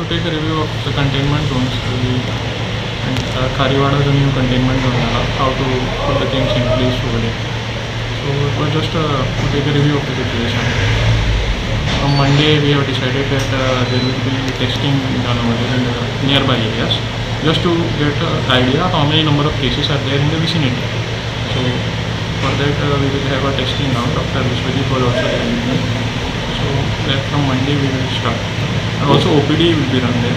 To take a review of the containment zones, and Kariwada is a new containment zone, how to put the things in place over there. So it was just to take a review of the situation. On Monday we have decided that there will be testing done over there in the nearby areas, just to get an idea how many number of cases are there in the vicinity. So for that we will have a testing now. Dr. Vishwajit was also there with me. So that from Monday we will start. And also OPD will be run there.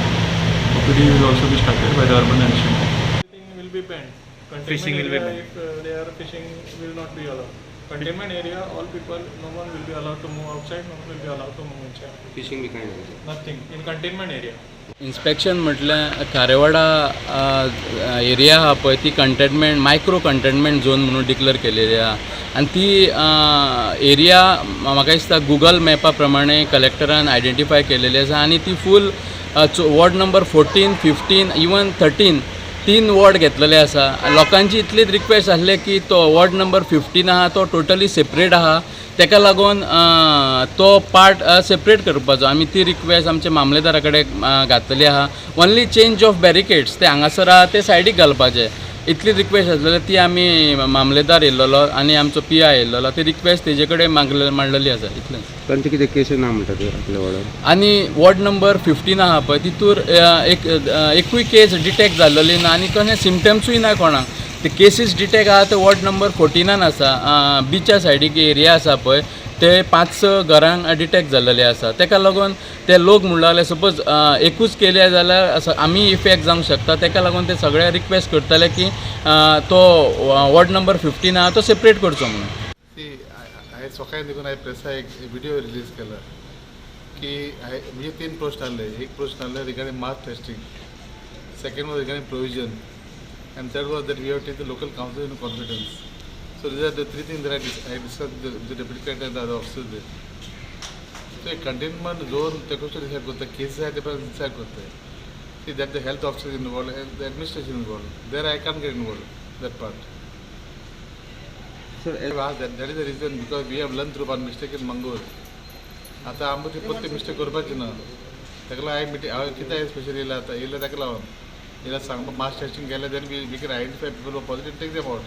OPD will also be started by the urban health center. Everything will be banned. Containment Fishing will be area, banned. If they are fishing, will not be allowed. Containment area, all people, no one will be allowed to move outside, no one will be allowed to move inside. Fishing बी कांय ना? Nothing in containment area. Inspection म्हटल्यार Kharewada area आहा पळय, ती containment, micro containment zone म्हणून declare केलेली आहा आनी ती एरिया म्हाका दिसता गुगल मॅपा प्रमाणे कलेक्टरान आयडेंटिफाय केलेली आसा आनी ती full ward number 14, 15, even 13, तीन वॉर्ड घेतलेले आसा. लोकांची इतलीच रिक्वेस्ट आसले की तो वॉर्ड नंबर 15 आहा तो टोटली सेपरेट आहा, तेका लागून तो पार्ट सेपरेट करपाचो. आमी ती रिक्वेस्ट आमच्या मामलेदारा कडेन घातलेली आहा. ओन्ली चेंज ऑफ बॅरिकेड्स, ते हांगासर आहा ते सायडीक घालपाचे, इतली रिक्वेस्ट आसलेली. ती आमी मामलेदार येयल्लो आनी आमचो पीआय येयल्लो, ती रिक्वेस्ट तेजे कडेन मागले मांडलेली आसा, इतलेंच. तांचे कितें केसी ना म्हणटा ते आपल्या वॉर्डार? आनी वॉर्ड नंबर 15 आहा पळय, तितूर एक एकूय केस डिटेक्ट जाल्लेली ना आनी कसले सिमटम्सूय ना कोणाक. ते केसीस डिटेक्ट आहा ते वॉर्ड नंबर 14नान आसा. बिच्या सायडीक एरिया आसा पळय, ते पांच स घरांक डिटेक्ट जाल्लेले आसा. तेका लागून ते लोक म्हणूंक लागले, सपोज एकूच केले जाल्यार आमी इफेक्ट जावंक शकता. तेका लागून ते सगळे रिक्वेस्ट करताले की तो वॉर्ड नंबर 15 आहा तो सेपरेट करचो म्हणून. सी, हांवें सकाळी देखून हांवें प्रेसा एक व्हिडिओ रिलीज केला की हांवें म्हणजे तीन प्रश्न आहले. एक प्रश्न आहले regarding mass testing, second was regarding provision, and third was that we have take the local council in confidence. So these are the three things that I discuss the deputy collector and the other officers there. So एक containment zone ते कशें decide करता, cases आहाय ते पण decide करता. See, that the health officer involved and the administration involved. There I can't get involved, that part. Sir. I have asked that, that is the reason, because we have learned through one mistake in Mangalore. आतां आमकां ती परत mistake करपाची ना. ताका लागून हांवें meeting हांवें कित्याक स्पेशल येयला, आतां येयला ताका लागून येयला सांगपाक. मास टेस्टिंग केलें, then we can identify people positive, take them out.